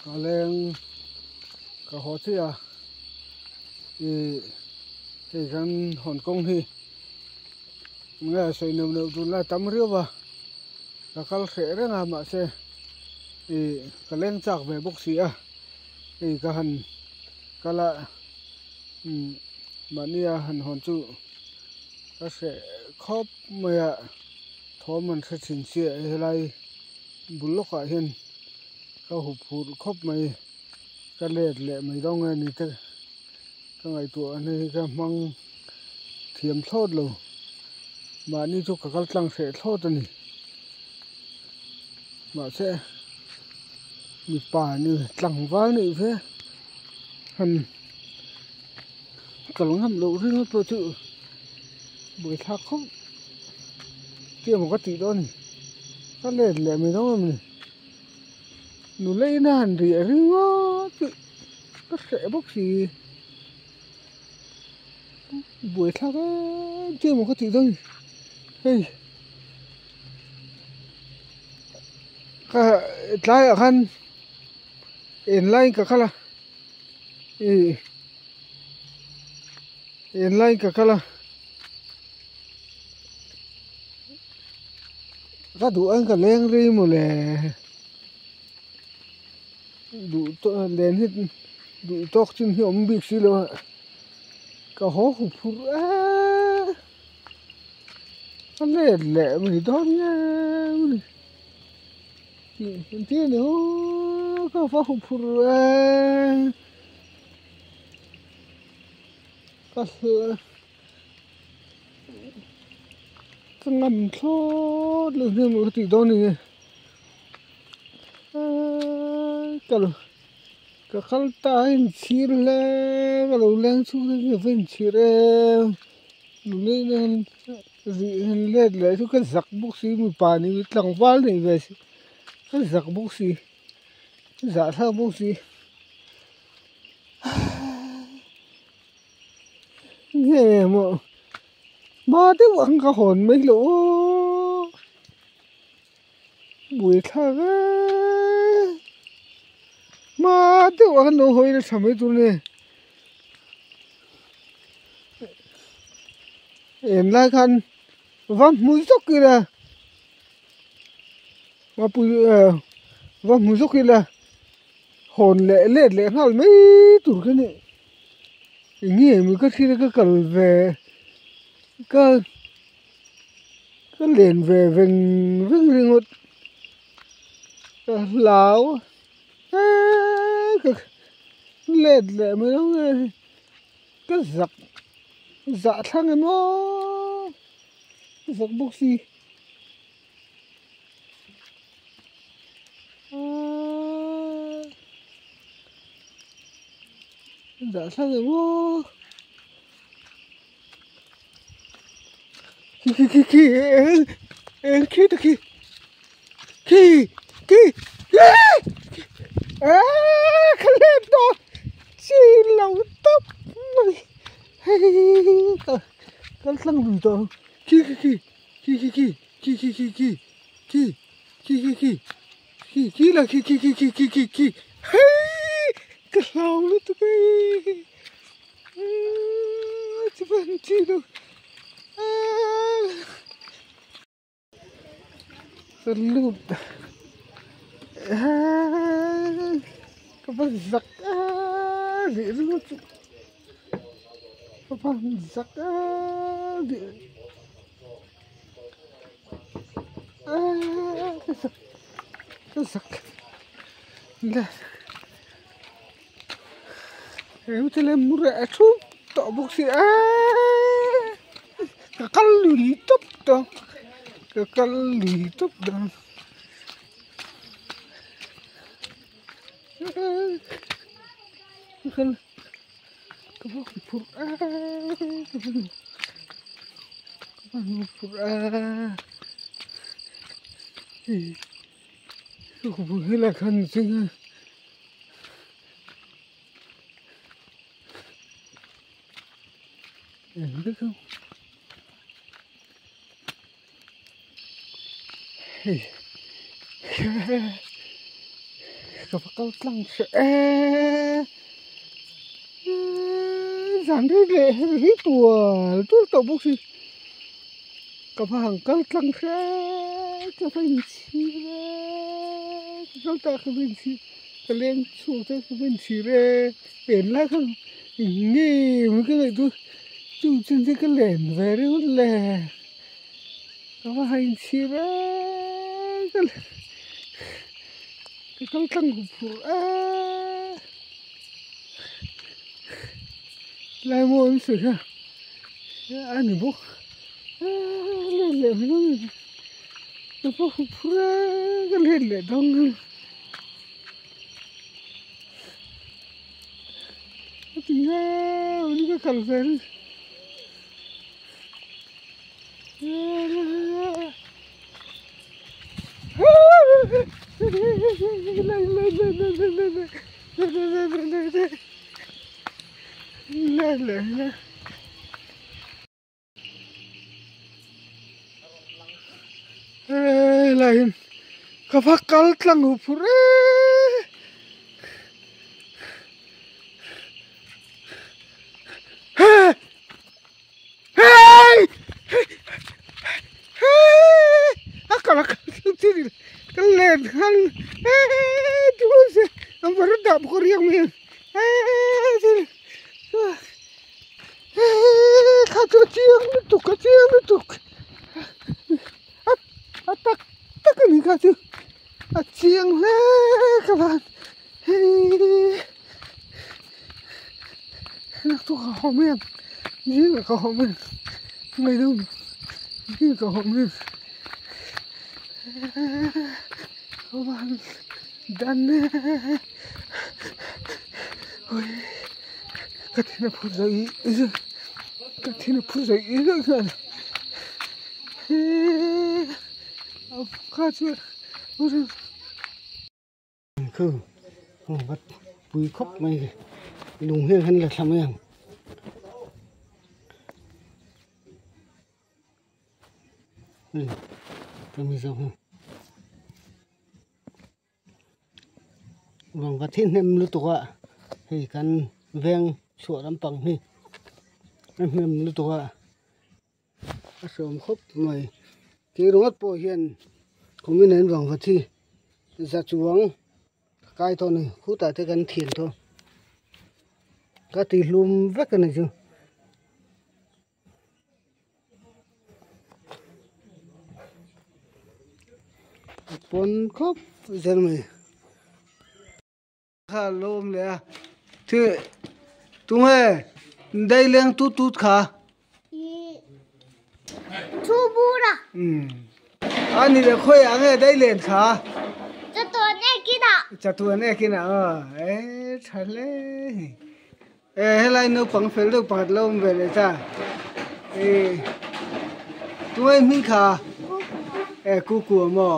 Ka leng ka haw chiah a, ih hei kan hawn kawng hi nge sawi neuh neuh tun lai tam riau a, ka kal hreh reng a mahse ih ka leng chak ve bawk si a, hei ka han kal a umm mahnia han hawn chu ka hreh khawp mai a, thawm an hre thin chiah helai bul lawkah hian. Ka hup phurh khawp mai, ka let leh mai dawn nge ni te ka ngaihtuah a hei ka hmang thiam thlawt lo, mahni chu ka kal tlang hreh thlawt a ni, mahse mipa ni tlangval nih ve han kal ngam loh ringawt pawh chu buaithlak khawp chiah maw ka tih dawn a ni, ka let leh mai dawn em ni. Nula ina han riah ringawt chu ka hreh bawk si buaithlak em chiah maw ka tih dawn ni hei ka tlaiah khan en laiin ka kal a ih en laiin ka kal a. Ka duh ang ka leng rei maw le duh tawh len hi duh tawk chin hi awm bik si lo a ka haw hup phurh e ka let leh mai dawn nge mawni tih a ni aw ka va hup phurh e ka hla. Ka ngam thlawt lo hnem ka tih dawn a ni ka lo ka kal ta a inchhir hle ka lo leng chhung hi ka va inchhir em nula hian rih han let leh chu ka zak bawk si mipa ni tlangval nei ve si ka zak bawk si zahthlak bawk si. Nge maw hma deuh ang ka hawn mai loh aw buaithlak e hma deuh ang lo hawi nasa mai tur a ni en lai khan va hmu zawk ila va pui va hmu zawk ila hawn leh let leh nghal mai tur kha ni. Eng nge maw ka thlir a ka kal ve ka ka len ve veng veng ringawt ka hlau eee ka let leh mai ang e ka zak zah thlang em aw ka zak bawk si. Dah thlang em aw khi khi khi khi eng eng khi ta khi khi khi a ka let dawn chi lo tawp mai hei kal tlang lui tawh ang khi khi khi khi khi khi khi khi khi khi khi khi khi khi khi khi là khi khi khi khi khi khi khi hei ka hlau lutuk e chi van chi lo ka lut ka va zak a rih ringawt chu ka va zak a rih. Ka zak le he hmeichhe lem reh thup tawh bawk si a ka kal lui tawp tawh ka kal lui tawp dawn ka va phurh a ka va phurh a hei helai khan mihring a eng vek ang hei. Ka va kal tlang hreh e zan rei leh rei tual tual tawh bawk si ka va han kal tlang hreh ka va inchhir e ka kal tak ka va inchhir ka leng chhuak te ka va inchhir e len lai khan eng nge maw ka ngaihtuah chu chin chu ka len ve ringawt le. Ka va han inchhir e ka ka kal tlang hup phur e lai maw an sawi kha a ni bawk e let leh mai dawn a ni ka va hup phur e ka let leh dawn a ni a ti nge awm ka kal ve a ni. Ka va kal tlang hu phur e. Hey! Hey! A kal a kal thil ka len khan hey tu se ang var da ko riang mi hey thil hey kha chu chiang lutuk ka chiang lutuk a a tak tak ani kha chu a chiang hle ka van hei Naktuk a haw mai ang zingah ka haw mai ang ngaihdam zingah ka haw mai ang van dan ka thin a phur zawih zawih ka thin a phur zawih zawih nghal kha chu. Khu vat pui khawp mai lung hian han la thla mai ang. Hei ka mi zawk hi vangvat hi hnem lutuk a hei kan veng chhuah lampang hi a hnem lutuk a. A hrawm khawp mai tih ringawt pawh hian kumin an vang vat hi za chuang ka kai tawh a ni khutah te kan thian tawh ka ti hlum vek a ni chu. A pawn khawp zel mai. Kha lo awm leh a thi tunge dai leng tut tut kha Thu bura a ni le khawi ah nge dai len kha Chatuan ekin ah Chatuan ekin ah aw e tha hle e helai naupang fel deuh pakhat lo awm ve leh ta e tunge hming kha e kukua maw.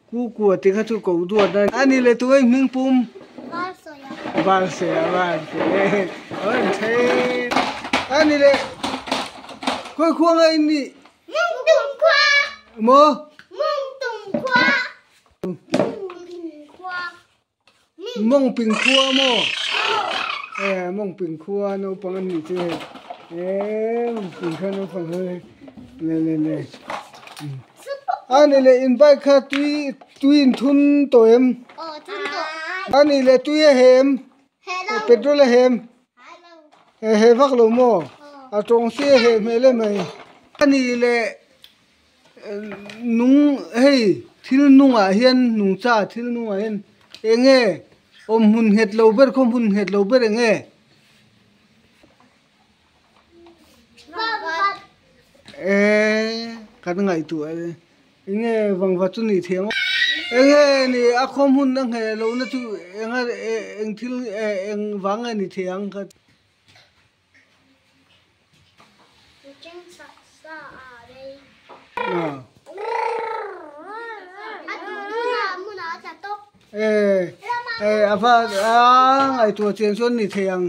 Kukua te kha chu ko duat a. A ni le tu ei hming pum. Valsawia. Valsawia valsawia. Oi the. A ni le. Khawi khua nge in nih? Mung tum khua. Maw? Mung tum khua. Mung ping khua. Mung ping khua maw? E mung ping khua naupang an nih chu hei. E mung ping khua naupang hei. Le le le. A ni leh in bike kha tui tui in thun tawh em? Aw thun tawh. A ni leh tui a hem? Petrol a hem? He he vak lo maw? A tawng si a heh hmel em mai. A ni leh nung hei thil nungah hian nungcha thil nungah hian eng nge awm hmun nghet lo ber khaw hmun nghet lo ber eng nge? Eee kan ngaihtuah e enge vangvat chu nih theih ang enge ni a khaw hmun a ngheh loh na chu enga eng thil eng vang nge ni theih ang ka Eee a va a ngaihtuah chian chuan ni theih ang.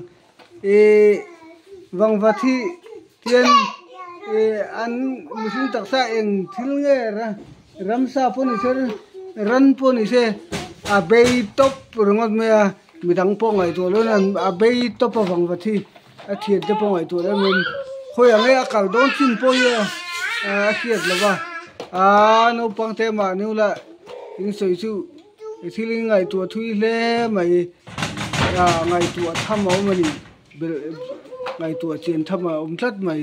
Ihh vangvat hi tian ihh an mihring taksa eng thil nge ramsa pawh ni se ran pawh ni se. A bei tawp ringawt mai a midang pawh ngaihtuah lo in a bei tawp a vang vat hi a thian te pawh ngaihtuah em em khawi ang nge a kal dawn chin pawh hi a hriat lo va aaa naupang te mahni ula in sawi chu thil in ngaihtuah thui hle mai ah ngaihtuah tham a awm a ni belh ngaihtuah chian tham a awm tlat mai.